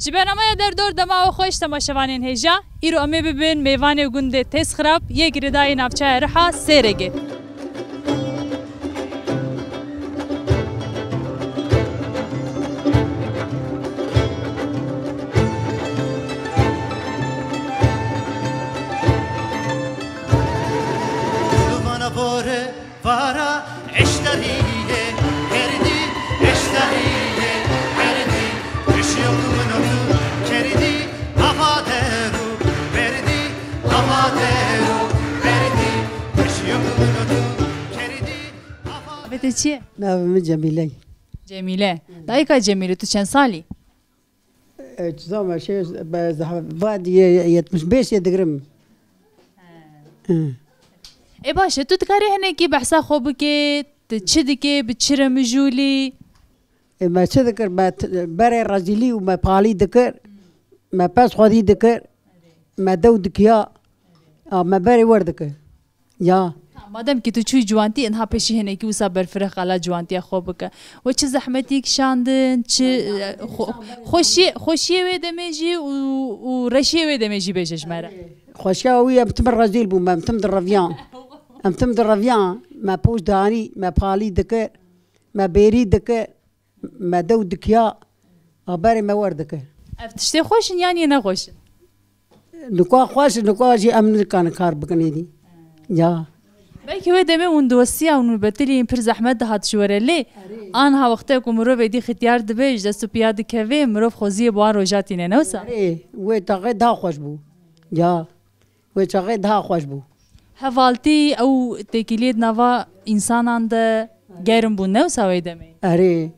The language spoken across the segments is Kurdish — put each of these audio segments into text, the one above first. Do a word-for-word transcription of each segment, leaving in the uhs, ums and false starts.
Ji bernameya Derdor dema we xweş temaşevanên hêja. Îro em ê bibin mêvanê gundê Têzxirab yê girêdayî navçeya Riha Sêregê. Vara eşteriye herdî, eşteriye herdî, kişiyo kuminotu kerdî, hava deru berdî, hava deru berdî, kişiyo kuminotu kerdî, hava. Navê te çi ye? Navê min Cemîle ye. Cemîle. Dayika Cemîle, tu çend salî? E, çi zama şey, be, zah-, va diye yetmiş beş ye digirim. Hı. Ê baş e, tu dikarî hinekî behsa xwe bikê, tu çi dikê, bi çi re mijûlî? E, me çi dikir, me t-, berê rezîlî û me palî dikir, me pez xwedî dikir, me dew dikiya, a, me berê wer dikir. Ya. Ha, madem ki tu çûyî ciwantî, inha pêşî hinekî wisa berfireh qala ciwantiya xwe bike. We çi zehmetî kişandin, çi, e, xwe-, xweşiyê, xweşiyê wê demê jî û, û reşiyê wê demê jî bêje ji me re. Xweşiya wî em tim rezîl bûn, em tim direviyan. Em tim direviyan, me poş danî, me palî dikir, me bêrî dikir. Me dew dikiya, a berê me wer dike. Ev tiştê xweş in yan yê nexweş in? Nika xweş in, nika jî em nikarin kar bikin êdî. Ya. Belkî wê demê hûn diwestiya hûn betilî pir zehmet dihat ji we re lê. Erê. Anha wextê ku mirov êdî xitiyar dibe, ji dest û piya dikeve, mirov xweziyê bi wan roja tîne, ne wisa? Erê, wê taxê daha xweş bû. Ya. Wê çaxê daha xweş bû. Hevaltî ew têkiliyê di nava însanan de germ bû, ne wisa wê demê? Erê.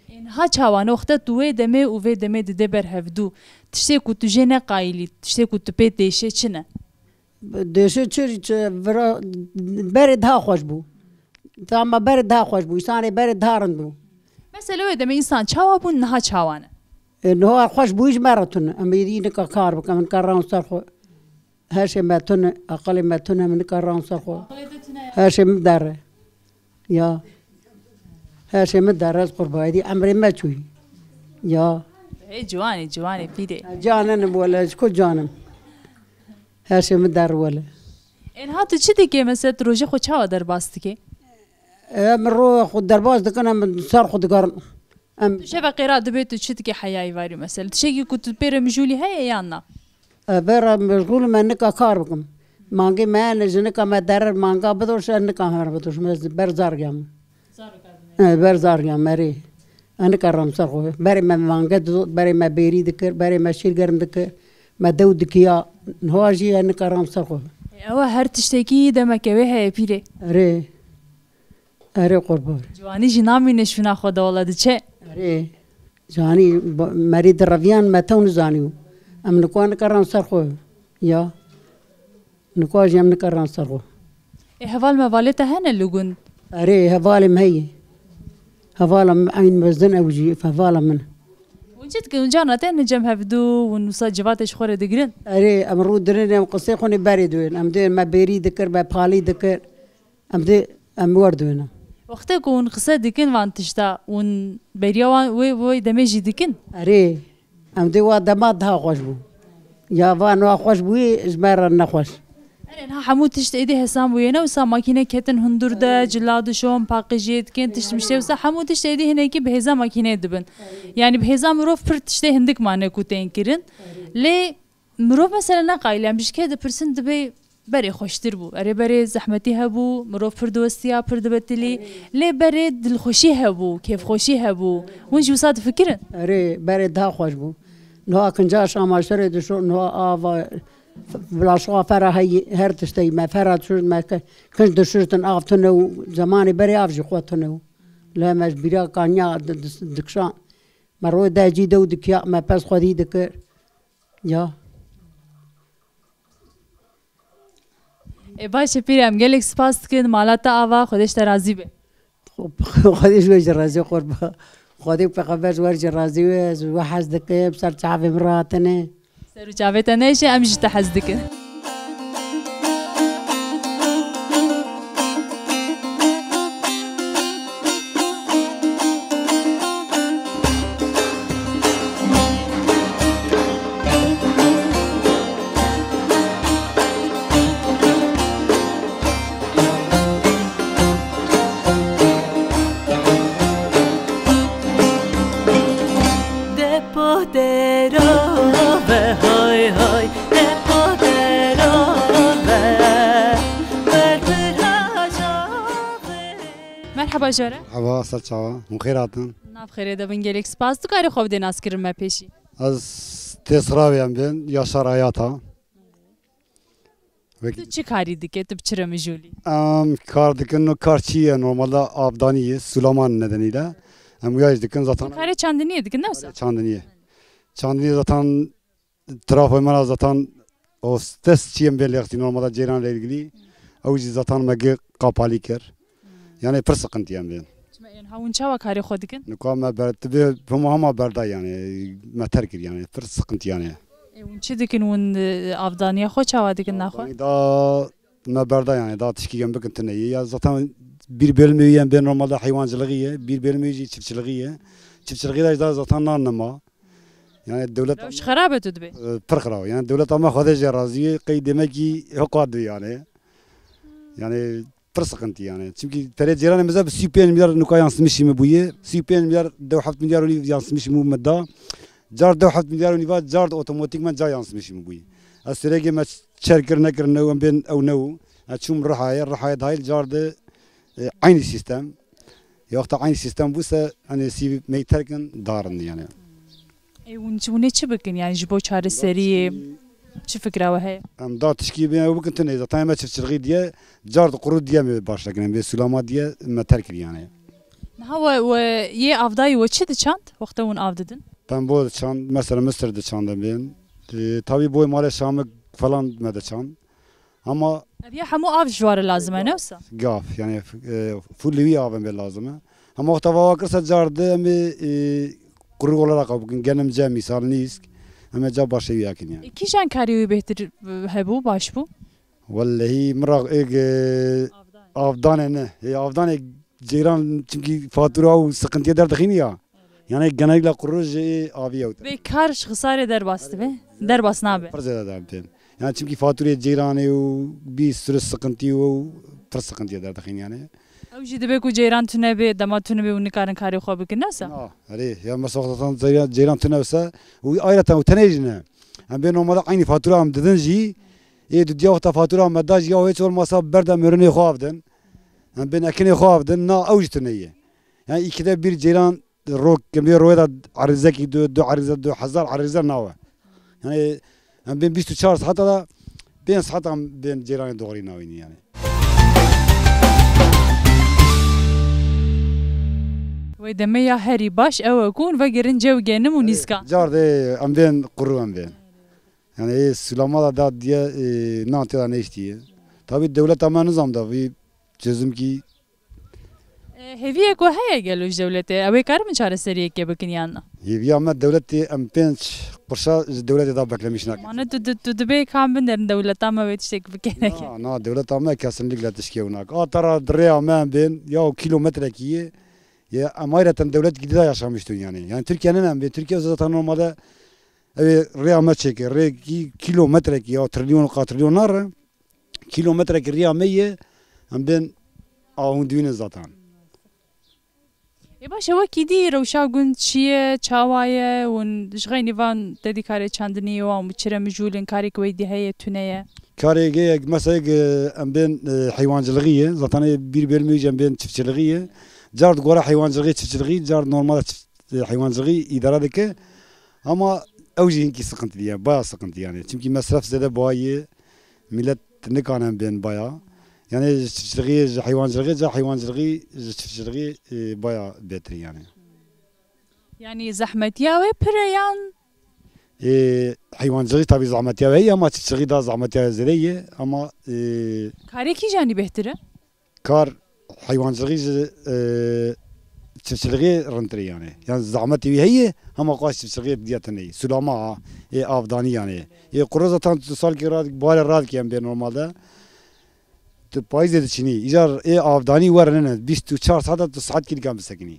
Ên ha çawa ne wexte tu wê demê û vê demê didê ber hevdû. Tiştê ku tu jê neqayîlî, tiştê ku tu pê dêşê çi ne? Dêşê çi, çi vira, berê daha xweş bû. Dema berê daha xweş bû, însanê berê daha rind bû. Mesela wê demê însan çawa bûn, niha çawa ne? E, niha xweş bûyî ji me re tune. Em êdî nika kar bikin, em nika ran ser xwe. Her şey me tune, aqilê me tune, em nika ran ser xwe. Aqilê te tune ya. Her şey min derre. Ya. Her şey min derre, ez qurbayî dî, emrê me çûyî. Ya. Hey, ciwanê, ciwanê, pîrê. Canin im wele, ji ku canim? Her şey min der wele. Ên ha tu çi dikê, mesela tu rojê xwe çawa derbas dikê? Em ro xwe derbas dikin, em ser xwe digerin. Em Tu şeve qêra dibê tu çi dikê heya îvarî mesela? Tiştekî ku tu pê re mijûlî heye yan na? E, vera meşgûl me nika kar bikim. Mangê me ne, ji nika me derir manga bidoşe, nika me bidoş, me ber zargam. E, ber zargam, erê. E, nika ram ser xwe. Berê me mange dido, berê me bêrî dikir, berê me şîr germ dikir. Me dew dikiya. Niha jî e, nika ram ser xwe. Ewa her tiştekî demeke wê heye pîrê. Erê. Erê qurban. Ciwanî jî namîne şûna xwe de wala diçe. Erê. Canî ba-, merî di reviyan me tew nizanî. Em niko nikaran ser xwe. Ya. Niko jî em nikaran ser xwe. Ê heval mevalê te hene li gund? Erê, hevalê me heye. Hevala min eyn mezin ew jî, hevala min. Hûn çi dikin? Hûn carna tên cem hevdû, hûn wisa civatê ji xwe re digirin? Erê, em rû dirin, em qisê xwe nê berê duyên. Em dê me bêrî dikir, me palî dikir. Em dê, em wer duyêne. Wextê ku hûn qise dikin van tişta, hûn beriya wan wê, wê demê jî dikin? Erê, em dê wa dema daha xweş bû. Ya van wa xweş bûyî, ji me re nexweş. Erê, niha hemû tişt êdî hesam bûye, ne wisa makîne ketin hundur de, cila dişon, paqijiyê dikin, tişt miştê wisa, hemû tişt êdî hinekî bi hêza makîneyê dibin. Yanî bi hêza mirov pir tiştê hindik mane ku tên kirin. Lê Mirov mesela ne qayîl e, em ji kê dipirsin dibê berê xweştir bû. Erê berê zehmetî hebû, mirov pir diwestiya, pir dibetilî. Lê berê dilxweşî hebû, kêfxweşî hebû. Hûn jî wisa difikirin? Erê, berê daha xweş bû. Niha kinca şamaşerê dişo, niha ava, bilaşoxa fera heyî, her tişteyî me fera dişuşt, me ke-, kinc dişuştin, av tune û zemanê berê av jî xwe tune û. Lê me ji bîra kaniya di-, di-, dikişan. Me rû de cî dew dikiya, me pez xwedî dikir. Ya. Ê baş e pîrê, em gelek spas dikin, mala te ava, Xwedê ji te razî be. Xwedê ji we jî razî, qurba. Xwedê û pêxember ji we jî razî, we, ez ji we hez dikim, ser çavê min re hatine. Ser û çavê te neşe, em ji te hez dikin. Qadera ve hay hay, ne qadera ve, ber bir hacave. Merheba jere. Merheba, ser çava. Hûn xêr hatin. Nav xêrê de bin, gelek spas. Tu karê xwe bidê naskirin me pêşî. Ez Têsrawê em bên, Yaşar Hayata. Wek- Tu çi karî dike? Tu bi çi re mijûl î? Em kar dikin, no kar çi ye? Normalde avdanî ye, sulaman nedeniyle. Em wiyaj dikin zaten. Tu karê çandiniyê dikin, ne wisa? Çandiniyê. Çandiniyê zaten trafoy me ra zaten o stres çi ye em bên lêxistî normalde ceyran ile ilgili. Ew jî zaten me gi kapalî kir. Yani pir sıkıntı em bên. Çima ên ha hûn çawa karê xwe dikin? Nika me ber, tu bê hema hema berda yani, me terk kir yani, pir sıkıntı yani. E, hûn çi dikin, hûn, e, avdaniya xwe çawa dikin naxwe? Avdanî da me berda yani, da tişkî em bikin tune ye. Ya zaten bir bölümü ye, em bên normalde hayvancılığı ye, bir bölümü jî çiftçiliği ye. Çiftçiliği de da zaten nan nema. Yani dewlet Rewş xerab e tu dibê? E, pir xerab. Yani dewlet ama xwedê jê razî ye, qey demek ki hukwa dibe yani. Yani pir sıkıntı yani. Çünkü perê ceyranê mize bi sî û pênc milyar nuka yansımışî mi bûye. Sî û pênc milyar, dew heft milyar û nîv yansımışî mi meda. Car dew heft milyar û nîva car de otomatikman ca yansımışî mi bûye. Ez sürekli me çer kir nekir ne em bên ew ne û. Ez çûm Rihayê, Rihayê dahil car de, e, aynı sistem. Yok da aynı sistem bûse, hani sî meyterkin darin yani. Ê, hûn çi, hûn ê çi bikin? Yani ji bo çareseriyê çi fikra we heye? Em da tişkî bê ew bikin tune. Zaten me çiftçiliği diye, card quru diye mi başlakin. Em bê sulama diye me terk kir yani. Niha we, we yê avdayî we çi diçand? Wexta hûn av didin? Pembo diçand, mesela misir diçand em bên. E, tabii boy male şamik falan me diçand. Ama Ev ya hemû av ji ware lazim e, ne wisa? Gaf, yani, e, full wî av em bê lazim e. Ama wexta vava kirse car de em ê, e, kuru olarak av bikin, genim cem misal nîsk. Em ê ca başê wî akin yani. E, kîjan karî wî bêhtir, e, hebû, baş bû? Wellehî min ra êg, e, avdanê ne. E, avdanê ceyran çünkü fatura û sıkıntıya derdixîn ya. Yani genellikle kuru ji avî ew. Bê kar ji xisarê derbas dibe. Derbas nabe. Pir zêde derdin. Yani çünkü faturê ceyranê û bir sürü sıkıntı û pir sıkıntıya derdixîn yani. Ew jî dibe ku ceyran tune bê, dema tune bê û nikarin karê xwe bikin, ne wisa? Na, erê, ya mesela zaten ceyran, ceyran tune wisa û ayrıca û tenê jî ne. Em bê normalde aynı fatura em didin jî, ê didiya wexta fatura me da jî ya hiç olmasa berdem ürünê xwe avdin. Em bên ekinê xwe avdin, na ew jî tune ye. Yani ikide bir ceyran rok, kemê royê de erizekî du, du erize, du hezar erize nawe. Yani em bên bîst û çar saeta de pênc saet em bên ceyranê doğrî nawînî yani. Wê demê ya herî baş ew e ku hûn vegerin cew genim û nîska. Car de em bên quru em bên. Yani ê sulama da da diye, e, nan tê da neştiye. Tabii dewleta me nizam da vî çözüm ki E, hêviyek we heye gelo ji dewletê? Ew ê karibin çareseriyekê bikin yan na? Hêviya me dewletê em pênc qurşa ji dewletê da beklemiş nakin. Mane tu, tu, tu dibê kam binderin dewleta me wê tiştek bike neke. Na, na, dewleta me kesinlikle tişkê ew nak. A tara rêya me em bên ya o kilometrekî ye. Ya em ayreten dewlet gidida yaşamıştın yani. Yani Türkiye'nin em bên. Türkiye zaten normalde ev rêya me çêke. Rê ki kilometrekî ya trilyon, katrilyon nare. Kilometrekî riya me ye, em bên a hûn dibînin zaten. Ê baş e, wekî dî rewşa gund çi ye, çawa ye, hûn ji xeynî van te dî karê çandiniyê wan bi çi re mijûl in, karê ku wey dî heye, tune ye? Karê ge yek, mesela ge em bên, e, heywancılığı ye, zaten ê bir bölümü jî em bên çiftçiliği ye. Car di gora heywancılığı, çiftçiliği, car normal çift-, e, heywancılığı idare dike. Ama ew jî hinkî sıkıntı ye, baya sıkıntı yani. Çünkü mesref zêde baya ye. Millet nikane bên baya. Yani ji çiftçiliği, ji heywancılığı, ca heywancılığı, ji çiftçiliği, e, baya bêtir yani. Yani zehmetiya wê pir e yan? E, heywancılığı tabii zehmetiya wê heye ama çiftçiliği daha zehmetiya wê zêde ye ama, e, Karê kîjanî bêhtir e? Kar heywancılığı ji, e, çiftçiliği rintir e yani. Yani zahmetê wî heye, ama xweş çiftçiliği diye tune ye. Sulama ha, ê avdanî yani. Ê quru zaten tu salkê radik, buharê radik em bê normalde. Tu payîzê diçînî. Îcar ê avdanî were nene. Bîst û çar saet tu saet kî nikan bisekinî.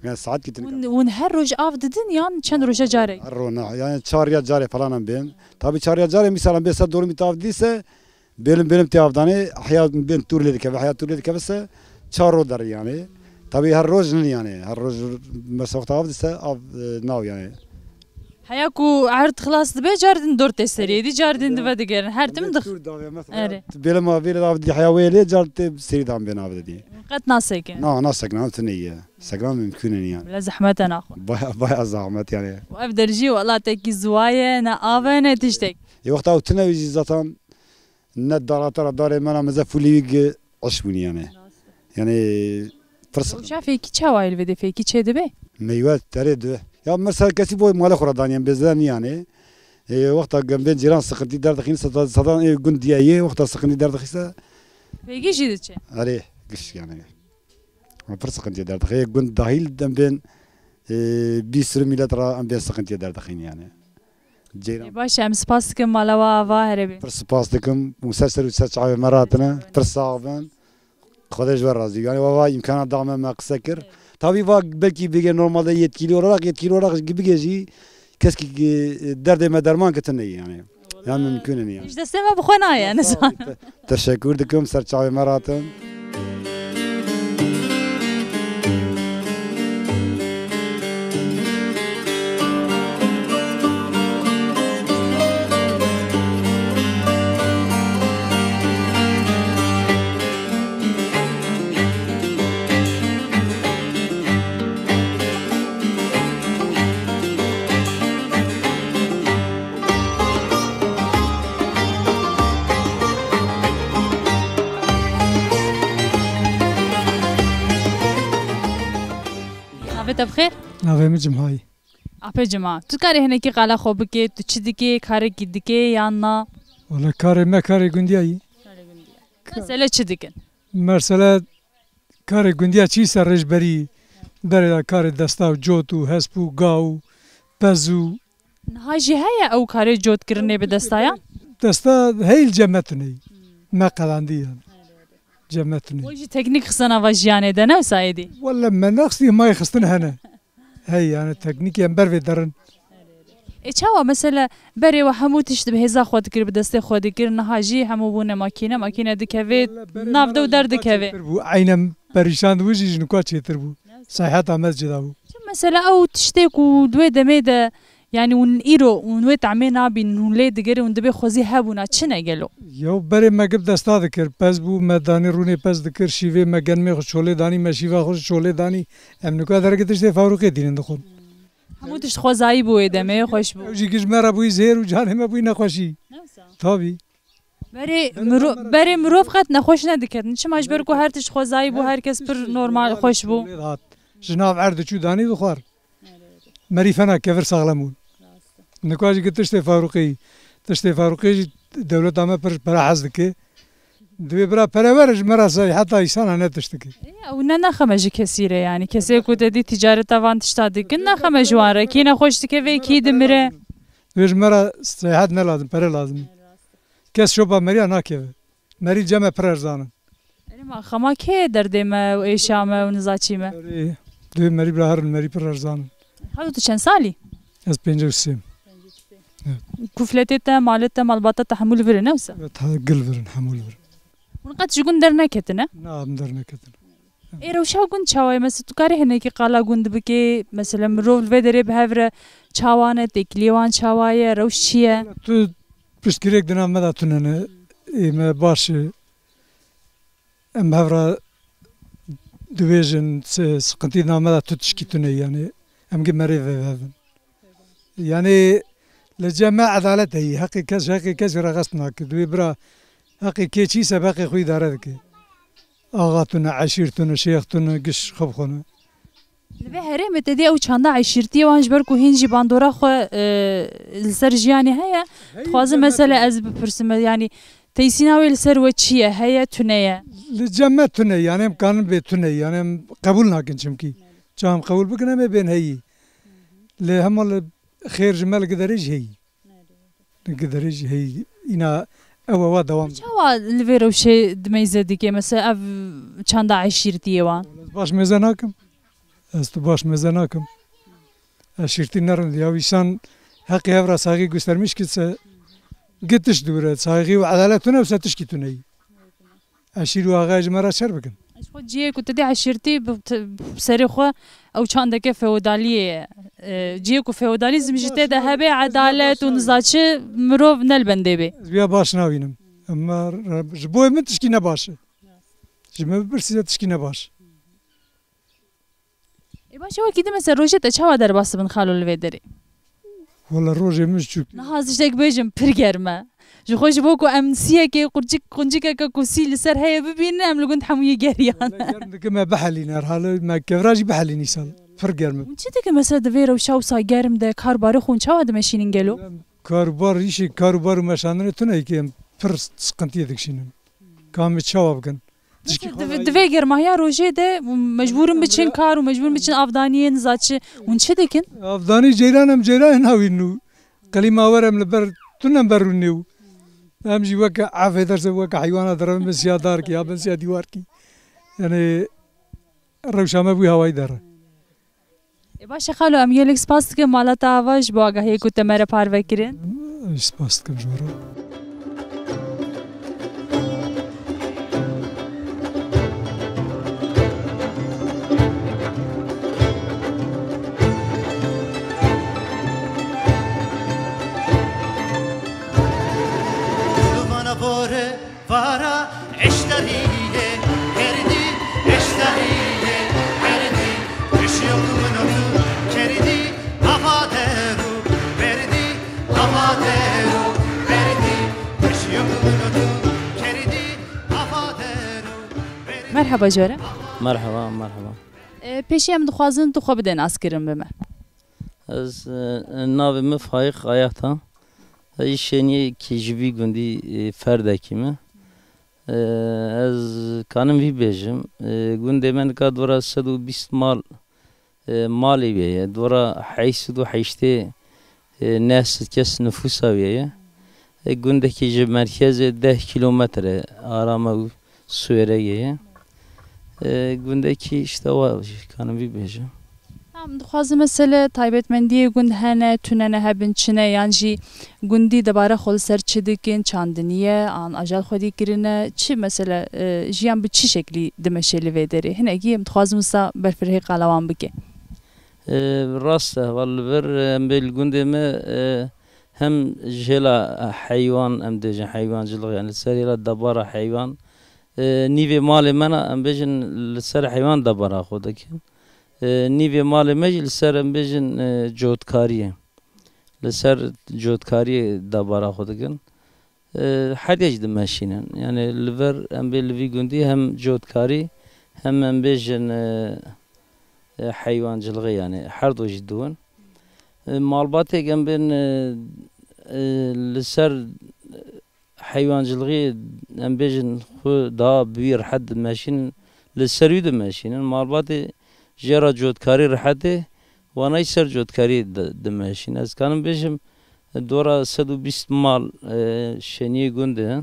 Yani saet kî tu nikan. Hûn, hûn her roj av didin yan çend roja carek? Her roj ne. Yani çar ya carê falan em bên. Tabii çar ya carê misal em bê ser dormî tu av didîse, bêlim bêlim tê avdanê, heya bên tûr lê dikeve, heya tûr lê dikeve se çar roj der yani. Tabii her roj nin yani. Her roj mesela wexta av dise av, e, nav yani. Heya ku erd xilas dibe, car din dor tê serê, dî car din dive digerin. Her tim dix. Erê. Bêle ma vêle dav dî heya wê lê car tê serî dan bên av dî. Qet nasekin. Na, nasekna tune ye. Sekna mümkün yani. Bile zehmet e naxwe. Baya, baya zahmet yani. Û ev der jî welatekî ziwa ye, ne av e, ne tiştek. E, wexta ew tune wî jî zaten ne dara te ra darê me ra meze fulî wî gi eş bûnî yani. Rast e. Yani pir Ew ça fêkî çawa ye li vê de fêkî çê dibe? Meywe terê dibe. Ya mesela kesî boy mala xwe ra daniyen bêzden yani. E, wexta gembên cîran sıkıntı derdixîn, sada, sadan ê gund diye ye, wexta sıkıntı derdixîse. Fêkî jî diçe? Erê, giş yani. Pir sıkıntı derdixî. Gund dahil em bên, e, bir sürü millet ra em bên sıkıntıya derdixîn yani. Ceyran. Ê, baş e, em spas dikim, mala we ava here be. Pir spas dikim. Û ser ser û ser çavê me ratine. Pir sax bin. Xwedê ji we razî. Yani we va îmkana da me, me qise kir. Tabî va belkî bigê normalde yetkili olarak, yetkili olarak bigê jî keskî, e, derdê me derman kitin neyê yani. Ya mümkün e yani. Ji destê me bi xwe nayê, nizam. Te-, teşekkür dikim, ser çavê me ratin. Navê te bi xêr? Navê min Cimha ye. Apê Cima, tu karê hinekî qala xwe bikê, tu çi dikê, karekî dikê yan na? Wele karê me karê gundiya ye. Karê gundiya. Ka- Mesele çi dikin? Mesele karê gundiya çi ser rêjberî berê de karê desta û cot û hesp û ga û pez û Niha jî heye ew karê cotkirinê bi desta ya? Desta heyl cem me tuneyî. Me qelandî yan. Cem me tuneyî. Wê jî teknîk xisena va jiyanê de ne wisa êdî? Wele me nexstî mayê xistin hene. Hey yani teknîkê em ber vê derin. Ê çawa mesela berê we hemû tişt bi hêza xwe dikir, bi destê xwe dikir, niha jî hemû bûne makîne, makîne dikeve nav de û derdikeve. Çêtir bû. Eynen perîşan dibû jî ji nika çêtir bû. Seyheta me cida bû. Çi mesela ew tiştê ku di wê demê de, yani hûn îro hûn wê tehmê nabînin, hûn lê digerin, hûn dibê xwezî hebûna, çi ne gelo? Yew berê me gib desta dikir, pez bû, me danî rûnê pez dikir, şîvê me genmê xwe çolê danî, me şîva xwe çolê danî. Em nika dergê tiştê fabrûkê dînin dixwin. Hemû tişt xwezayî bû wê demê, xweş bû. Ew jî giş me re bûyî zêr û canê me bûyî nexweşî. Ne wisa? Tabî. Berê miro-, berê mirov qet nexweş nediketin. Çima? Ji ber ku her tişt xwezayî bû, her kes pir normal xweş bû. Ji nav erd diçû danî dixwar. Merî fena kevir saxlem bûn. Nika jî ki tiştê fabrûkê yî. Tiştê fabrûkê jî dewleta me pir pere hez dike. Divê bira pere were ji me re sey heta îsana ne tişt dike. Ew ne naxe me ji kesî re yani. Kesê ku te dî ticareta van tişta dikin, naxe me ji wan re. Kî nexweş dike vê kî dimire. Divê ji me re seyhet ne lazim, pere lazim. Kes şopa meriya nakeve. Merî cem me pir erzan in. Erê ma xema kê derdê me û êşa me û nizaçî me? Erê, divê merî bira herin, merî pir erzan in. Xalo, tu çend salî? Ez pêncî û sê. Kufletê te, malê te, malbata te hemû li vir in, ne wisa? Evet, ha, gil vir in, hemû li vir in. Hûn qet ji gund derneketine? Na, em derneketine. Ê, rewşa gund çawa ye? Mesela tu karê hinekî qala gund bikê, mesela mirov li vê derê bi hev re çawa ne, têkiliyê wan çawa ye, rewş çi ye? Tu piştgirêk di nav me de tune ne. Ê me baş e. Em hev re dibêjin, si-, siqintî di nav me de tu tişkî tune ye, yani em gi merê vevevin. Yani li cem me edalet heyî. Heqê kes, heqê kesî re xest nake. Divê bira heqê kê çî se bi heqê xwe îdare dike. Axa tune, eşîr tune, şêx tune, giş xwe bi xwe ne. Li vê herêmê te dî ew çanda eşîrtiyê wan ji ber ku hîn jî bandora xwe, e, li ser jiyanê heye. Heyî, dixwazim cem me mesela tune. Ez bipirsim, yani teysîna wê li ser we çi ye? Heye, tune ye? Li cem me tune, yani em kanin bê tune, yani em qebûl nakin çimkî. Ça em qebûl bikin em ê bên heyî. Lê hema li xêr ji me li giderê jî heyî. Li giderê jî heyî. Îna ew ewa dewam. Çawa li vê rewşê dimeyze dike? Mesela ev çanda eşîrtiyê wan? Ez baş mêze nakim. Ez tu baş mêze nakim. Eşîrtî ne rind ya. Wîsan heqê hev re saygî göstermiş ki se gi tişt dûre. Saygî û edalet tune wisa tişkî tune yî. Eşîr û axayê ji me re şer bikin. Ji xwe cihê ku tu dê eşîrtî bi te-, bi serê xwe ew çandeke feodaliyê ye. E, cihê ku feodalîzm jî tê de hebe, edalet û nizaçi mirov ne li bendê bê. Ez vêya baş nabînim. Em, ji bo min tişkî ne baş e. Ji min bipirsî de tişkî ne baş. Ê baş e, wekî din mesela rojê te çawa derbas dibin xalo li vê derê? Wala rojê min ji çûk. Niha ez tiştek bêjim pir germ e. Ji xwe ji bo ku em siyekê qurcik, quncikeke ku sî li ser heye bibînin, em li gund hemûyê geriyan. Wala germ dike me bihelîne, her halê me kevra jî bihelîne îsal. Pir germ e. Hûn çi dikin mesela di vê rewşa wisa germ de, karbarê xwe hûn çawa dimeşînin gelo? Karbar, îşê karbar û meşandinê tune yekê em pir sıkıntıya dikişînin. Ka em çawa bikin? Tişkî Mesela xwe di, di vê germahiya rojê de mecbûr in biçin kar û mecbûr in biçin avdaniyê, nizaçi. Hûn çi dikin? Avdanî ceyran em ceyran navîn û qelîma wer em li ber tune em ber rûnê û em jî weke efê derse weke heywana derevin bin siya darkî ya bin siya dîwarkî. Yani rewşa me bû hawayî derre. Ê baş e xalo, em gelek spas dikin mala te ava ji bo agahiyê ku te me re parve kirin. Spas dikim ji we re. Vara eşterîye herdî, eşterîye herdî, eşiyo kuminotu kerdî, avaderu berdî, avaderu berdî, eşiyo kuminotu kerdî, avaderu berdî. Merheba ji we re. Merheba, merheba. E, pêşî em dixwazin tu xwe bide naskirin bi me. Ez, e, navê min Faîq Ayata. Ez jî şêniyekî ji vî gundî, e, ferdekî me. E, ez kanim vî bêjim. E, gundê me nika dora sed û bîst mal, e, malê wê ye. Dora heyşt sed û heştê, e, neh sed kes nifûsa wê ye. E, gundekî ji merkezê deh kîlometre ara me û Suêreyê ye. E, gundekî işte wa jî kanim vî bêjim. Em dixwazin mesele taybetmendiyê gund hene, tune ne hebin, çi ne, yan jî gundî debara xwe li ser çi dikin, çandinî ye, an ajal xwedî kirine, çi mesele, e, jiyan bi çi şeklî dimeşe li vê derê? Hinekî em dixwazin wisa berfirehê qala wan bike. E, rast e, heval li vir, e, em bê li gundê me, e, hem jêla heywan, em dêjin heywancılık, yani li ser hêla debara heywan, e, nîvê malê me na, em bêjin li ser heywan debara xwe dikin. E, nîvê malê me jî li ser, em bêjin, e, cotkariyê. Li ser cotkariyê debara xwe dikin. E, her yek dimeşînin. Yani li vir em bê li vî gundî hem cotkarî hem em bêjin, e, e, heywancılığı yani her do jî diwin. E, malbatêk em bên, e, e, li ser heywancılığı em bêjin xwe daha bi wî rehet dimeşînin, li ser wî dimeşînin. Malbatê jê re cotkarî rehetê, wana jî ser cotkarî di-, dimeşînin. Ez kanim bêjim, dora sed û bîst mal, e, şêniyê gund e.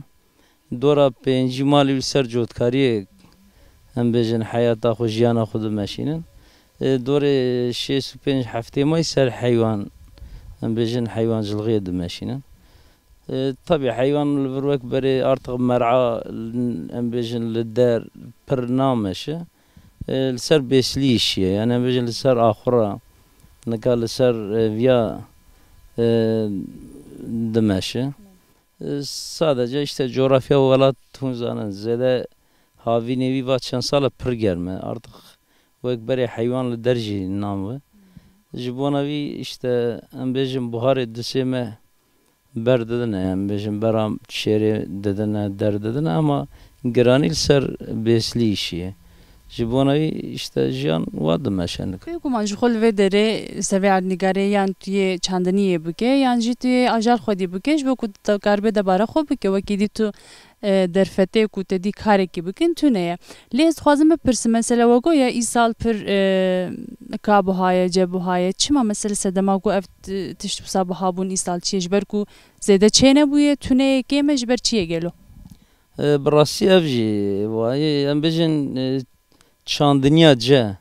Dora pêncî malî li ser cotkariyê, em bêjin, heyata xwe, jiyana xwe dimeşînin. E, dorê şêst û pênc heftê ma jî ser heywan, em bêjin, heywancılığê dimeşînin. E, tabî heywan li vir wek berê artık mer'a, em bêjin, li der pir nameşe. E, li ser bêslî işiye. Yani em bêjin li ser axura, nika li ser, e, viya, e, dimeşe. E, sadece işte coğrafya welat hûn zanin. Zêde havînê wî va çend sal e pir germ e. Artık wek berê heywan li der jî nam ve. Ji bona wî işte em bêjin buharê disê me ber didine, em bêjin bera şêrê didine, der didine ama giranî li ser bêslî îşiye. Ji bona wî işte jiyan wa dimeşe nika. Bêguman ji xwe li vê derê sevê erdnîgarê yan tu yê çandiniyê bike yan jî tu yê ajal xwedî bike ji bo ku tu karibe debara xwe bike wekî dî tu e, derfetê ku te dî karekî bikin tune ye. Lê ez dixwazim bipirsim, mesela we goya îsal pir, e, ka buha ye, ce buha ye. Çima mesela sedema ku ev t-, tişt wisa buha bûn îsal çi ye? Ji ber ku zêde çênebûye, tune ye, kêm e, ji ber çi ye gelo? E, bi rastî ev jî wayê, em bêjin, e, çandiniya ce,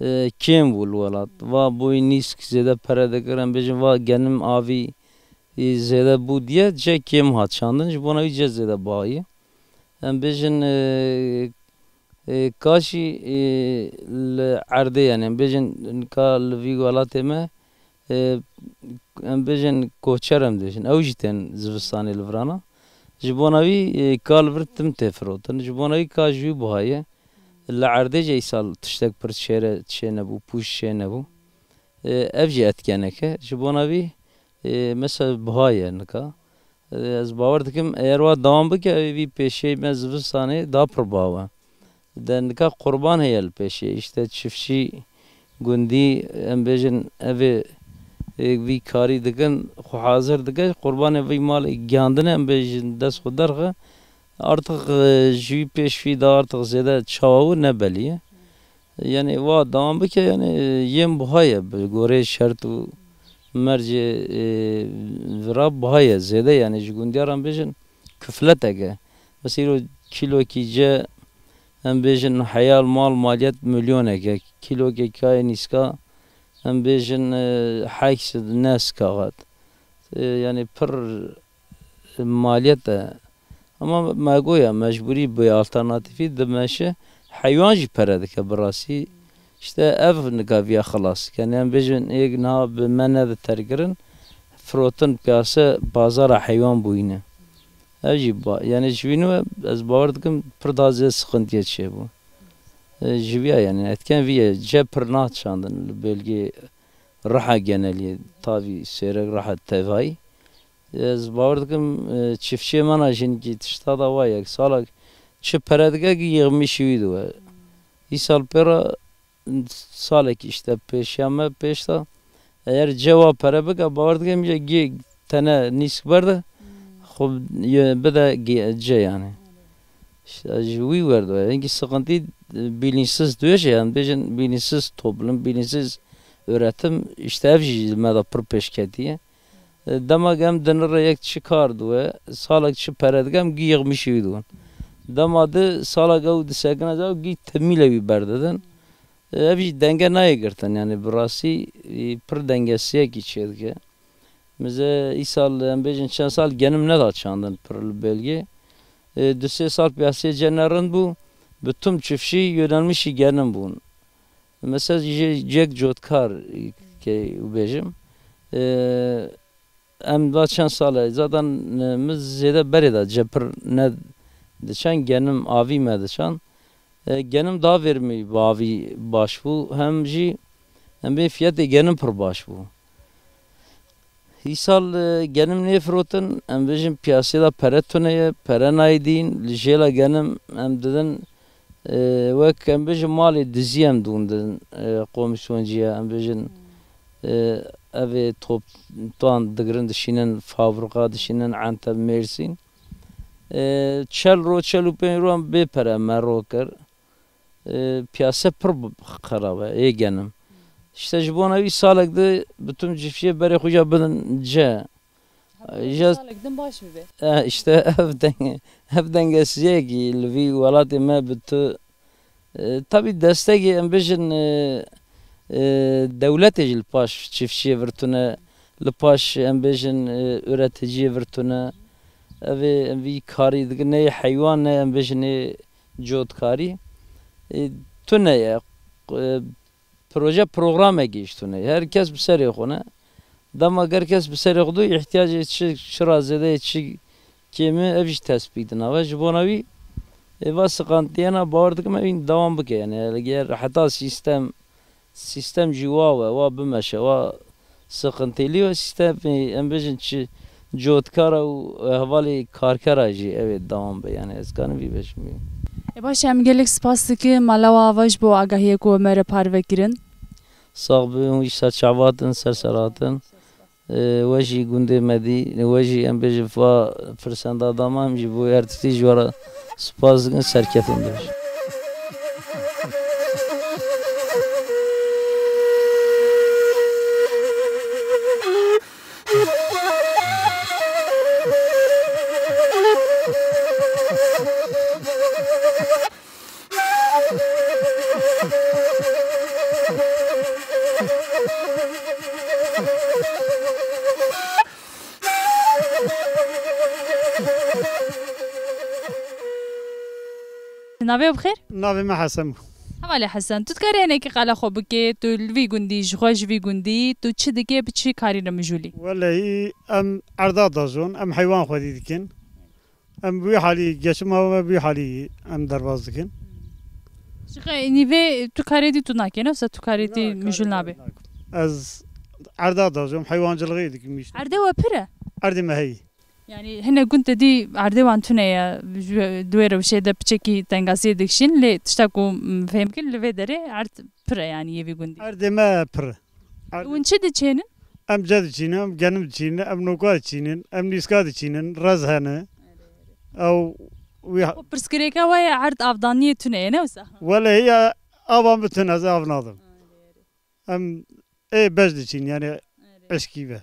e, kêm bû li welat. Va boyî nîsk zêde pere dikir, em bêjin va genim avî, e, zêde bû diye, ce kêm hat çandin, ji bona wî ce zêde bahayî. Em bêjin, e, E, ka jî, e, li erdê, yani, em bêjin, ka li vî welatê me, e, em bêjin koçer em dibêjin. Ew jî tên zivistanê li virana. Ji bona wî, e, ka li vir tim tê firotin. Ji bona wî ka ji wî buha ye. Li erdê jî îsal tiştek pir çêre, çê nebû, pûş çê nebû. E, ev jî etkenek e. Ji bona vî, e, mesela buha ye nika. E, ez bawer dikim, eger wa dewam bike, vî pêşiyê me zivistanê da pir bawe. De nika qurban heye li pêşiyê. Îşte çiftçî gundî, em bêjin, evê, e, vî karî dikin, xwe hazir dike, qurbanê vî malê giyandine, em bêjin, dest xwe derxe. Artık, e, ji wî pêş vî de artık zêde çawa bû ne belî ye. Yani wa dewam bike, yani, e, yên buha ye bi gorê şert û mercê, e, vira buha ye zêde, yani ji gundiyaran bêjin kufletek e. Mesela îro kîlokî ce, em bêjin heyal mal maliyet milyonek e. Kîlokê kayê nîska, em bêjin, e, heyk sed ne skaxat. E, yani pir maliyet e. Ama me goya mecbûrî bi alternatîfî dimeşe, heywan jî pere dike bi rastî. İşte ev nika viya xilas dike. Yani em bêjin êk niha bi me ne diterkirin, firotin piyase, bazara heywan bûyîne. Ev jî ba-, yani ji vî nû ez bawer dikim pir daha zêde sıkıntıya çêbû. E, ji viya yani etken viye ce pir naçandin li bölgê Riha genelî, tavî Sêrek, Riha tevayî. Ez bawer dikim, e, çiftçiyê me na jî hinkî tişta da wa yek salek çi pere dike ki yixmişî wî diwe. Îsal pê re salekî işte pêşiya me pêş de eger cewa pere bike, bawer dikim ya gê tene nîsk berde xwe ye-, bide gê-, ce yani. İşte ji wî wer diwe. Hinkî sıkıntı, e, bilinçsiz diyor şey yani, bêjin bilinçsiz toplum, bilinçsiz üretim, işte ev jî me de pir pêş ketiye. E, dema em dinire yek çi kar diwe, salek çi pere dike em gî yixmişî wî diwin. Dema di salek ew disekine ew gî temîle wî berdidin. E, ev jî denge nayê girtin, yani bi rastî, e, pir dengesiyekî çêdike. Mize îsal, em bêjin çend sal genim neda çandin pir li belgê. E, du sê sal piyasê ce ne rind bû, bi tüm çiftçî yönelmişî genim bûn. Mesela jê cek cotkar, e, ke bêjim. E, em da çend sal e, zaten, e, min zêde berê de cepir ne diçan, genim avî me diçan. E, genim da vermî bi avî baş bû, hem jî em bê fiyetê genim pir baş bû. Îsal, e, genim nêfirotin, em bêjin piyasê de pere tune ye, pere nayê dîn, li jêla genim em didin, e, wek em bêjin malê dizî em dûn didin, e, komisyoncî ye, em bêjin, e, evê top-, tan digirin dişînin fabrika, dişînin Enteb, Mêrsîn. E, çel ro, çel û pênc ro em bê pere me ro kir. E, piyase pir b-, xerab e, ê genim. İşte ji bona wî salek di bi tüm cifiyê berê xwe ca bidin ce. Hatta ji salek din baş bibe. E, işte ev denge, ev dengesiziyekî li vî welatê me bi tu, e, tabî destekê em bêjin, e, e, dewletê jî li paş çiftçiyê vir tune, li paş em bêjin, e, üreticiyê vir tune. Ev ê em vî karî dikin, ne yê heywan ne em bêjin ê cotkarî. E, tune ye. E, proje programekî ji tune ye. Her kes bi serê xwe ne. Dema her kes bi serê xwe dû, ihtiyacê çi, çi ra zêde ye, çi kêm e, ev jî tespît dinabe. Ji bona wî, ê va siqantiyena bawer dikim, ev dewam bike. Yani, eger heta sîstem, sîstem jî wa we, wa bimeşe, wa sıkıntılı o sistem, em bêjin çi cotkara û hevalê karkera jî ev ê dewam be, yani ez kanim vî bêjim. E baş, em gelek spas dikin mala we ava ji bo agahiyê ku me re parve kirin. Sax bin, wî serçava hatin, ser ser hatin. E, we jî gundê me dî, we jî em bêjin va firsenda dama em jî bo her tiştî ji we re spas dikin, serkeftin bêjin. Navê bi xêr? Navê me Hesen bû. Hevalê Hesen, tu dikarî hinekî qala xwe bikê, tu li vî gundî, ji xwe ji vî gundî, tu çi dikê, bi çi karî re mijûlî? Welehî em erda dajon, em heywan xwedî dikin. Em bi wî halî, geçima we bi wî halî em derbas dikin. Ji xe-, nîvê tu karê dî tu nakê, ne wisa tu karê dî mijûl nabe? Ez erda dajom, heywancilixê dikim îşte. Erdê we pir e? Erdê me heyî. Yani hinek gund te dî erdê wan tune ye, ji, di wê rewşê de piçekî tengasiyê dikişîn, lê tişta ku, m, fêm kir, li vê derê erd pir e, yani yê vî gundî. Erdê me pir e. Erd- Hûn çi diçênin? Em ce diçînin, em genim diçînin, em noka diçînin, em nîska diçînin, rez hene. Ew wî ha- Xwe pirsgirêka we ye, erd avdaniyê tune ye, ne wisa? Welehî ya ava min tune, ez av nadim. Em ê beş diçîn, yani eşkî ve.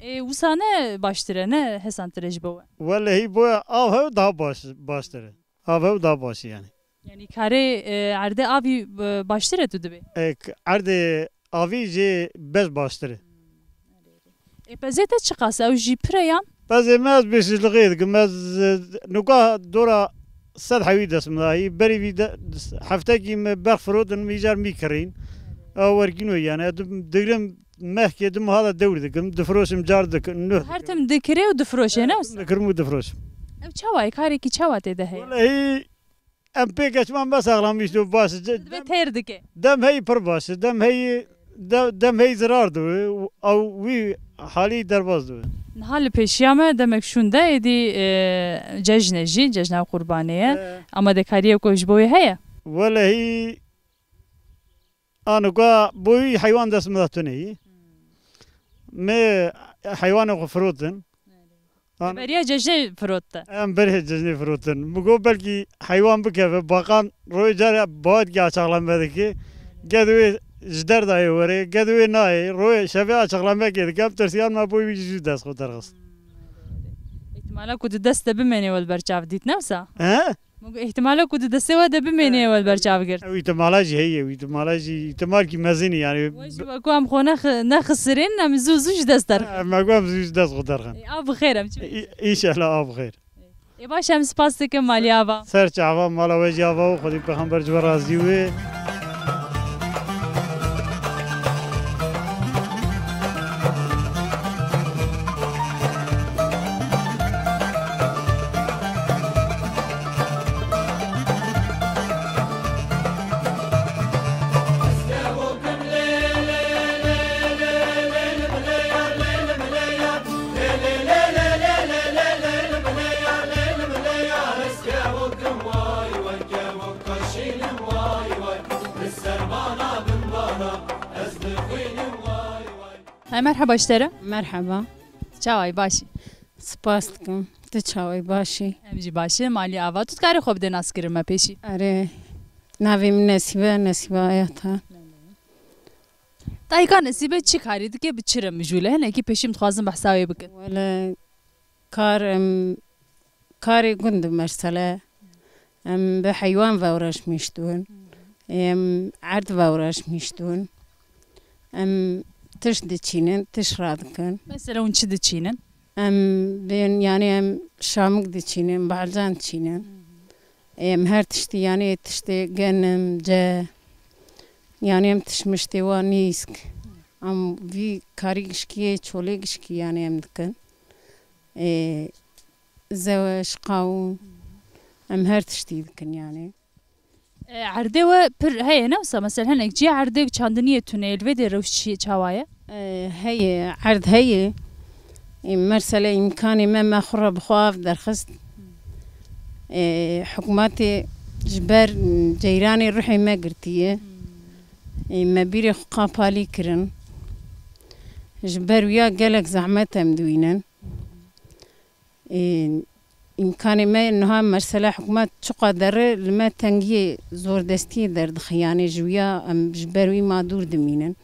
Ê, wisa ne baştir e, ne hesantir e ji bo we? Welehî bo ya av hev daha baş, baştir e. Av hev daha baş e yani. Yani karê, e, erdê avî, e, baştir e tu dibê? E, k-, erdê avî jê beş baştir e. Ê, pezê te çiqas e? Ew jî pir e yan? Pezê me ez bêsizlixê dikim. Ez, e, nuka dora sed hewî dest min dayî. Berî vî de, heftekî me berx firotin, mîjar mî kirîn. Ew wergîno yani. Ez dim-, digrim mehkê dim hala dewr dikim. Difiroşim car dikim. Nuh Her dikim. Tim dikirê û difiroşê, ne wisa? Dikirim û difiroşim. Ew çawa ye? Karekî çawa tê de heye? Welehî em pê geçman me saxlamiş do baş. Dibe têr dike. Dem heyî pir baş. Dem heyî, de-, dem heyî zirar do. Ew wî halî derbaz do. Niha li pêşiya me demek şûn de êdî, e, cejne jî, cejna Qurbanê ye. He. Amadekariyê ku ji bo wê heye? Welehî, anuka bo wî heywan dest min de tune yî. Me heywanê xwe firotin. An- Beriya cejnê firotte. Em berê cejnê firotin. Min got belkî heywan bikeve, bakan royê care bawetkî açıklame dike. Ged wê ji derdayê were, ged wê nayê. Royê şevê açıklamekê dike. Em tirsiyan me bo wî jî dest xwe derxist. Îhtimala ku tu dest de bimênê we li ber çav dît, ne wisa? He? Min got, îhtimala ku di destê we de bimêne, we li ber çav girt. Ew îhtimala jî heye, ew îhtimala jî, îhtimalkî mezin e, yani. We jî wek ku em xwe nexi-, nexisirîn, em zû zû ji dest derxin. Em, wek ku em zû ji dest xwe derxin. Ê, a bi xêr em çi? Î-, înşallah a bi xêr. Ê, baş, em spas dikim, malî ava. Ser çava, mala we jî ava û Xwedî pêxember ji we razî wê. Hey, merheba ji te re. Merheba. Çawayî, başî? Spas dikim. Tu çawayî, başî? Em jî baş in, malî ava. Tu dikarî xwe bidê naskirin me pêşî? Erê, navê min Nesîbe, Nesîbe Ayata. Dayika Nesîbe çi karî dike, bi çi re mijûl e? Hinekî pêşî em dixwazin behsa wê bikin. Wele kar, em, karê gund mesele. Em bi heywan ve uğraşmış dûn. Em erd ve uğraşmış dûn. Em tişt diçînin, tişt radikin. Mesela hûn çi diçînin? Em bên, yani em şamik diçînin, balcan diçînin. Em her tiştî, yani tiştê genim, ce, yani em tişmiştê wa nîsk. Em vî karî gişkiyê, çolê gişkî yani em dikin. Ê, zeweş, qawûn. Em her tiştî dikin yani. E, erdê we pir heye, ne wisa? Mesela hinek cî erdê çandiniyê tune ye, li vê dê rewş çi, çawa ye? E, heye, erd heye. E, mersele îmkanê me, me xwe re bi xwe av derxist. E, hikûmetê ji ber, m, ceyranê ruhê me girtiye. E, me bîrê xwe qapalî kirin. Ji ber wîya gelek zehmet em diwînin. Ê, îmkanê me niha mesela hikûmet çiqas derê li me tengiyê zordestiyê derdixe, yanê ji wîya em ji ber wî ma dûr dimînin.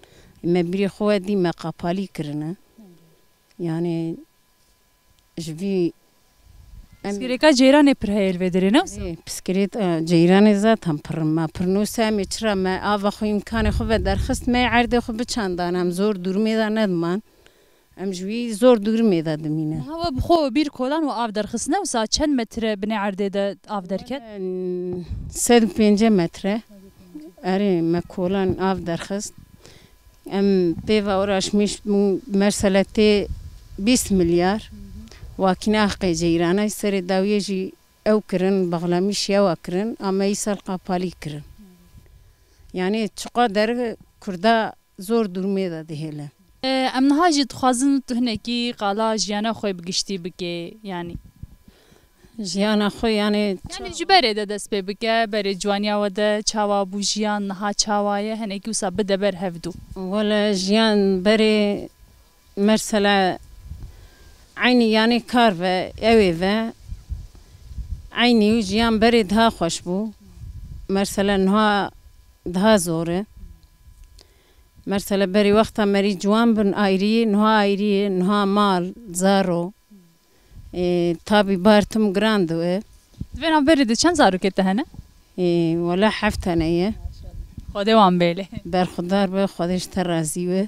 Me birê xwe dî me qapalî kirine. Yanê ji vî em Pirsgirêka ceyranê pir heye li vê derê, ne wisa? Ê, pirsgirêt, e, ceyranê zaten pir in. Me pir nûse em ê çira me ava xwe îmkanê xwe ve derxist, me erdê xwe biçandane, em zor durumê de nediman. Em ji wî zor dûrmê de dimînin. Niha we bi xwe bîr kolan û av derxistine, wisa çend metre binê erdê de av derket? Em, sed û pêncî metre. Erê, me kolan av derxist. Em pê ve uğraşmış bûn, mersele tê bîst milyar. Wakîna heqê ceyranay serê dawiyê jî ew kirin, baxlamîş yewa kirin, ama îsal qapalî kirin. Yani çiqa der Kurda zor durumê de dihêle. E, em niha jî dixwazin tu hinekî qala jiyana xwe bi giştî bikê, yani. Jiyana xwe, yani. Yani ji berê de dest pê bike, berê ciwaniya we de çawa bû jiyan, niha çawa ye, hinekî wisa bide ber hevdû. Wele jiyan berê, mesela, eynî yani kar ve, ewê ve, eynî jiyan berê daha xweş bû. Mesela, niha daha zor e. Mesela, berî wexta merî ciwan bin ayrî, niha ayrî, niha mal, zaro. Ê, tabî bar tim giran diwe. Di vê navberê de çend zarokê te hene? Ê, wela heft tane ye. Xwedê wan bêle. Berxudar be, Xwedê ji te razî be.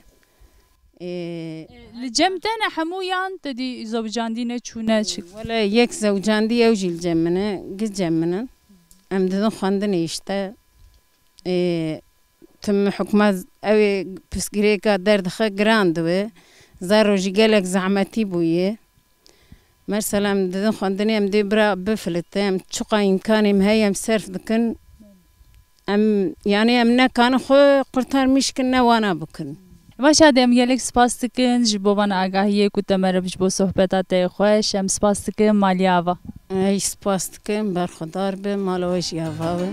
Ê, Li cem te ne hemû yan te dî zewicandî ne çûne çi? Wela yek zewicandî ew jî li cem min e, gi cem min in. Em didin xwendinê işte. Ê, tim hikûmet ew ê pirsgirêka derdixe giran dibe. Zaro jî gelek zehmetî bûye. Mesela em didin xwendinê em dê bira bifilite, em çiqa îmkanê em heye em serf dikin. Em, yani em nekanin xwe qurtarmîş kin, ne wana bikin. Baş e, em gelek spas dikin ji bo van agahiyê ku te me re ji bo sohbeta te yê xweş, em spas dikin, malî ava. Ey, spas dikim, berxwedar be, mala we jî ava be.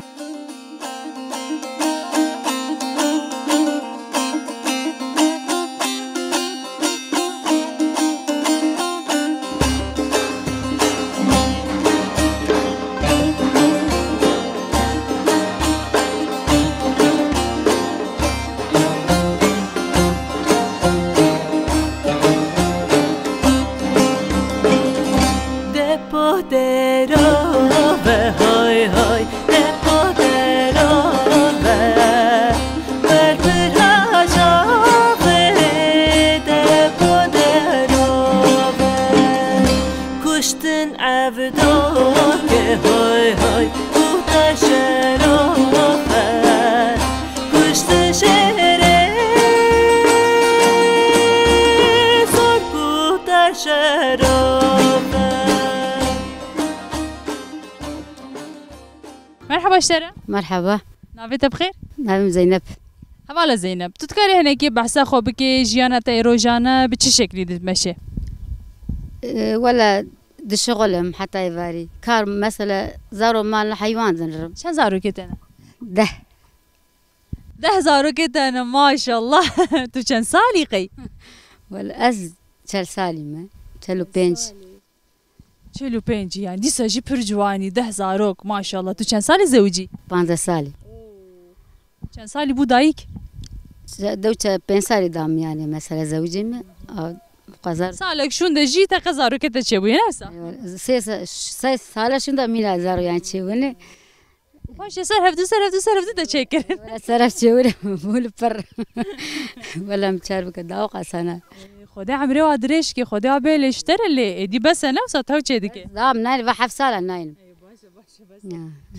Depo derove, hay hay, depo derove. Wer pir hacavê, depo derove. Kuştin evdo ke, hay hay, kuhta şerofe. Kuştin şehre, zor kuhta şerofe. Merhaba ji te re. Merhaba. Navê te bi xêr? Navê min Zeynep. Hevala Zeynep, tu dikarî hinekî behsa xwe bikê, jiyana te ê rojane bi çi şeklî dimeşe? Ee, wele dişixulim heta êvarî. Kar, mesela, zaro mal heywan dinrim. Çend zarokê te ne? Deh. Deh zarokê te ne, maşallah. Tu çend salî qey? Wele ez çel salî me. Çel û pênc. Çel û pênc, yani dîsa jî pir ciwanî, deh zarok, maşallah. Tu çend salî zewicî? Panzdeh salî. Çend salî bû dayik? Se-, dew çe-, pênc salî da min, yani, mesela, zewicî me. A, qezar. Salek şûnde jî te qe zarokê te çêbûye, ne wisa? Sê sa-, sê sale şûnda mîna zaro, yani, çêbûne. Paşê ser hevdu, ser hevdu, ser hevdu de çêkirin. Wele seref çêwire bû li pir. Wele em çar bike, dawa qasana. Xwedê emrê wa dirêj ke, Xwedê wa bêle ji te re lê, êdî bes e ne wisa tew çê dike. Dam nayne, va heft sala nayne. Ya.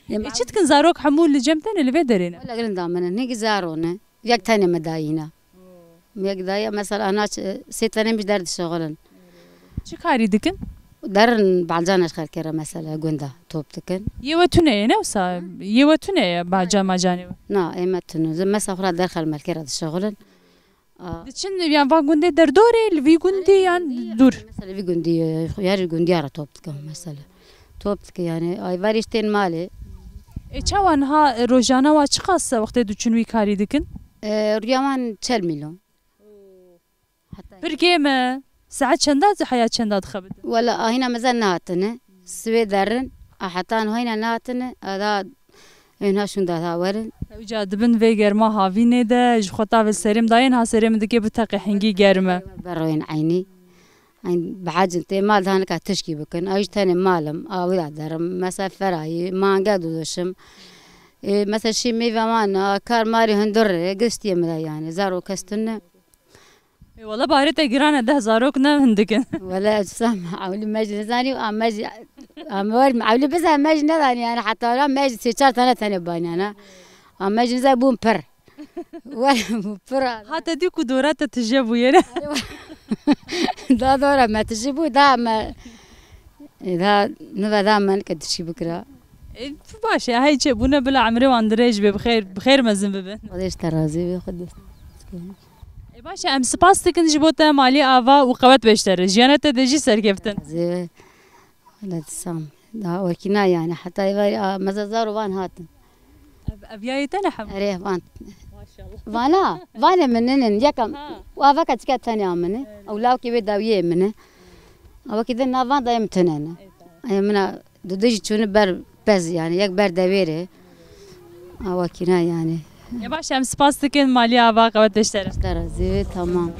Ê, çi dikin zarok hemû li cem te ne, li vê derê ne? Wele girin da min e, hingî zaro ne. Yek tenê me dayîna. Yek daye, mesela, ana ç-, sê tenê min ji der dişixulin. Çi karî dikin? Derin balcana ji xelkê re, mesela, gunda top dikin. Yê we tune ye, ne wisa? Yê we tune ye, balcan macanê we? Na, ê me tune. Zim mesela xwe ra derxel melkê re dişixulin. A. Diçin, yan van gundê derdorê, li vî gundî yan dûr? Mesela vî gundî, ya ji gundiya re top dikin, mesela. Top dike, yani, ay, verî tên malê. E, çawa niha, e, rojana wa çiqas e wextê diçin wî karî dikin? E, rûya wan çel mîlon. Heta. Pir kêm e. Saet çenda, heya çenda dixebitin? Wela, ahîna mezin nehatine. Sibê derin, a heta niha hîna nehatine. A da ênha şûnda ha werin. Ewca dibin vê germa havînê de, ji xwe tavê serê min dayên ha serê min dike bi teqê hingî germ e. Beroyên eynî. Eyn bihecin tê mal daha nika tişkî bikin. Ay ji tenê malim, a wira derim. Mesela ferayî, mange duduşim. E, mesela şî mêve wan, a kar marî hundur e, gistiyê min de yani. Zaro kes tune. Wala barê te giran e, deh zarok ne hindik in. Wala ez sam ewlî me jî nizanî, a me jî, a me wer ewlî bize me jî nedanî yani, heta wala me jî sê çar tane tenê baniyana. A me jî nize bûn pir. Wala bûn pir. Hate dî ku dora te tije bûye ne? Da dora me tije bû, da me, e, da nive da me nike tişî bikira. E, baş e, hey çêbûne bila emrê wan dirêj be, bi xêr, bi xêr mezin bibe. Xwedê ji te razî be, Xwedê. E, baş e, em spas dikin ji bo te, malî ava û qewet be ji te re. Jiyana te de jî serkeftin. Zê, wele disam. Daha wekî na yani. Heta êvarî, a, meze zar û van hatin. Ev, ev yayê te ne hemû? Erê, van. Maşallah. Vana, vanê min ninin. Yekam, Ha. û avaka çike tenya min e. Ew lawkê wê dawiyê min e. Awakî din na van dayê min tune ne. Ê, tamam. Ê, min a, Dudê jî çûne ber pez, yani yek ber dewêrê. Awakî ne yani. Ya baş, em spas dikin, malî ava qewet be ji te re. Te razî be, tamam.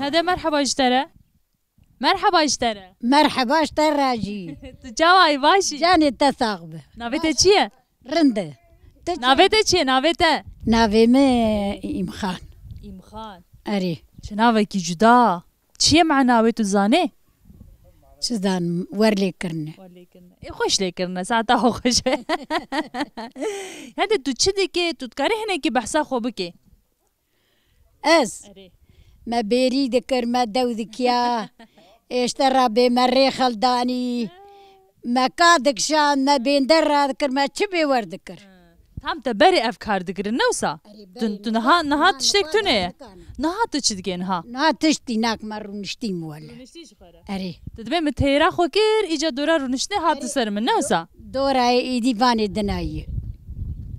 Hede merheba ji te re. Merheba ji te re. Merheba ji te re jî. Tu çawa yî, baş î? Canê te sax be. Navê te çi ye? Rind e. Te çi? Navê te çi ye, navê te? Navê me Îmxan. Îmxan. Erê. Çi navekî cuda. Çi ye mena wê, tu zanê? Çi zanim, wer lê kirine. Wer lê kirine. Ê, xweş lê kirine, saeta xwe xweş e. Hede tu çi dikê, tu dikarî hinekî behsa xwe bikê? Ez? Erê. Me bêrî dikir, me dew dikiya. Êşte ra bê me rê xeldanî. Me ka dikşand, me bênder ra dikir, me çi bê wer dikir? Tam te berê ev kar dikirin, ne wisa? Erê, Tu, berê tu me niha, niha niha tiştek niha tune ye. Niha tu çi dikê niha? Niha tiştî nak, me rûniştîm wele. Rûniştî ji xwe re. Erê. Tu dibê min têra xwe kir, îca dora rûniştinê hat ser min, ne wisa? Dora êdî vanê dinayî.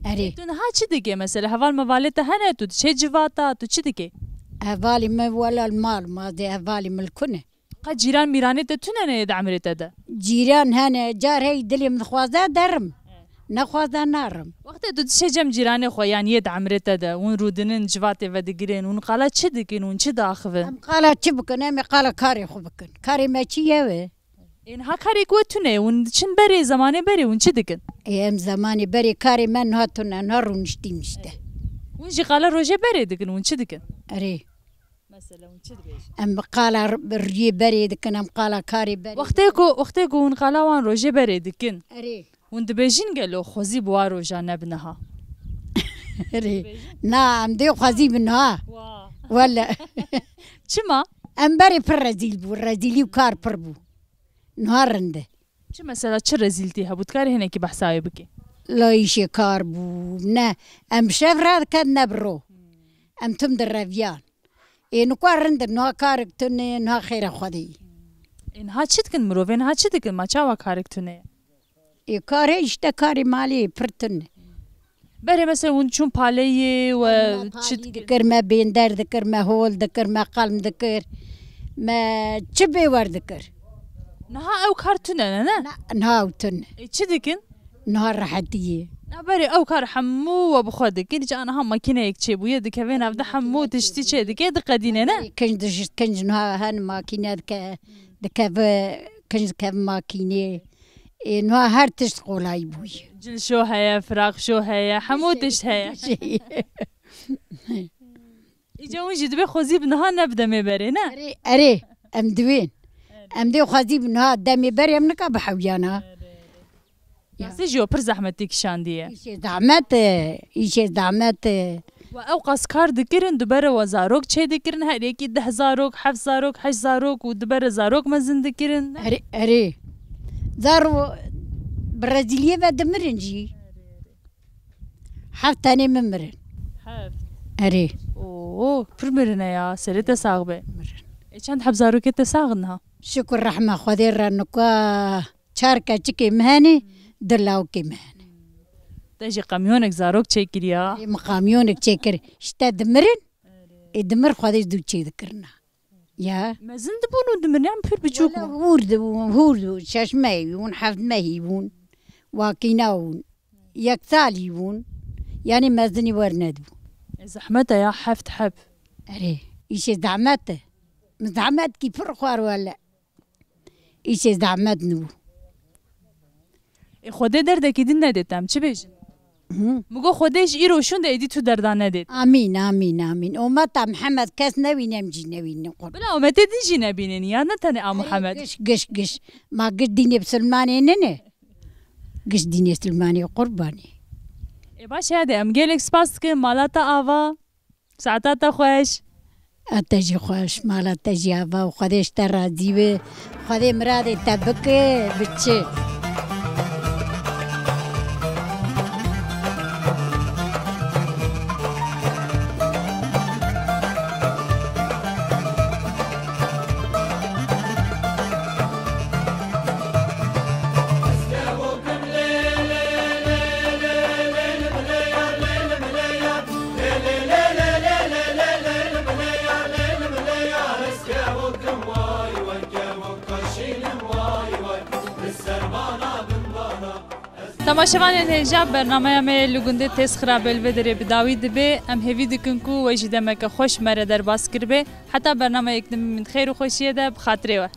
Erê. Tu niha çi dikê mesela? Heval mevalê te hene, tu diçê civata, tu çi dikê? Hevalî me wela li mal, ma dê hevalî min li ku ne? Qet cîran mîranê te tune ne yê di emrê te de? Cîran hene, car hey dilê min dixwaze derim. Nexwaze narim. Wextê tu dişê cem cîranê xwe yan yê di emrê te de, hûn rûdinin, civatê vedigirin, hûn qala çi dikin, hûn çi diaxivin? Em qala çi bikin? Em ê qala karê xwe bikin. Karê me çi ye wê? Ê niha karê ku we tune ye, hûn diçin berê, zemanê berê, hûn çi dikin? Ê, em zemanê berê karê me niha tune, niha rûniştîm işte. Hûn jî qala rojê berê dikin, hûn çi dikin? Erê. Mesela hûn çi dibêjin? Em qala r-, riyê berê dikin, em qala karê berê. Wextê ku, wextê ku hûn qala wan rojê berê dikin, Erê. hûn dibêjin gelo xwezî bi wa roja ne bi niha? Erê. Na, em dê xwezî bi niha. Wa. Wele. Çima? Em berê pir rezîl bû, rezîlî û kar pir bû. Niha rind e. Çi mesela, çi rezîltî hebû? Dikarî hinekî behsa wê bikî? La îşê kar bû, ne. Em bi şev radiket ne bi ro. Em tim direviyan. Ê, nika rind e, niha karik tune, niha xêra Xwedê ye. Ê, niha çi dikin mirov? Ê, niha çi dikin? Ma çawa karik tune ye? Ê, kar heye işte, karê malê pir tune. Berê mesela hûn çûn paleyê we Me çi palî dikir? dikir, me bênder dikir, me hol dikir, me qelm dikir, me çi bê wer dikir. Niha ew kar tune ne, ne? Na, niha ew tune. Ê, çi dikin? Niha rehetî ye. Na berê ew kar hemû we bi xwe dikir, ca niha makîneyek çêbûye, dikeve nav de hemû tiştî çê dike, diqedîne, ne? Kinc dişt, kinc niha hen makîne dike, dikeve, kinc dikeve makînê. Ê, niha her tişt qolayî bûye. Cilşo heye, firaqşo heye, hemû tişt heye. Her şey. Îca hûn jî dibê xwezî bi niha ne bi demê berê, ne? Erê, erê, em diwên. Em dê xwezî bi niha demê berê em nika bi hewiyana. Ya. Sê jî pir zehmetî kişandiye. Îşê zehmet e, îşê zehmet e. We ew qas kar dikirin, dibere we zarok çê dikirin, her yekî deh zarok, heft zarok, heşt zarok û dibere zarok mezin dikirin. Erê, erê. Zaro bi rezîliyê ve dimirin jî. Heft tenê min mirin. Heft. Erê. Oo, pir mirine ya, serê te sax be. Mirin. E, çend heb zarokê te sax in ha? Şukur rehma Xwedê re nika. Çar keçikê min hene, di lawkê me hene. Te jî qemyonek zarok çêkiriya? Ê, min qamyonek çêkir. Ji te dimirin, ê dimir Xwedê ji dû çêdikirina. Ya. Mezin dibûn û dimirin, yan pir biçûk Wele bûn? Hûr dibûn, hûr dibûn, şeş mehî bûn, heft mehî bûn, wakîna bûn, yek salî bûn. Yanî mezinî wernedibûn. E, zehmet e ya, heft heb. Erê, îşê zehmet e. Min zehmetkî pir xwar wele. Îşê zehmet nibû. Ê, Xwedê derdekî din nedê te, em çi bêjin? Hı. Min got, Xwedê ji îro şûn de êdî tu derda nedê te. Amîn, amîn, amîn. Umeta Mihemed kes newîne, em jî newînin qurban. Bila umetê din jî nebînin ya, ne tenê a Mihemed. Giş, giş, giş. Ma giş dînê bisilmanê nine. Giş dînê silmanê qurbanê. Ê, baş e, hadi em gelek spas dikin, mala te ava. Saeta te xweş. A te jî xweş, mala te jî ava û Xwedê ji te razî be. Xwedê miradê te bike, biçe. Temaşevanên hêja, bernameya me li gundê Têzxirabê li vê derê bi dawî dibe. Em hêvî dikin ku we jî demeke xweş me re derbas kiribe. Heta bernameyek din, min xêr û xweşiyê de, bi xatirê we.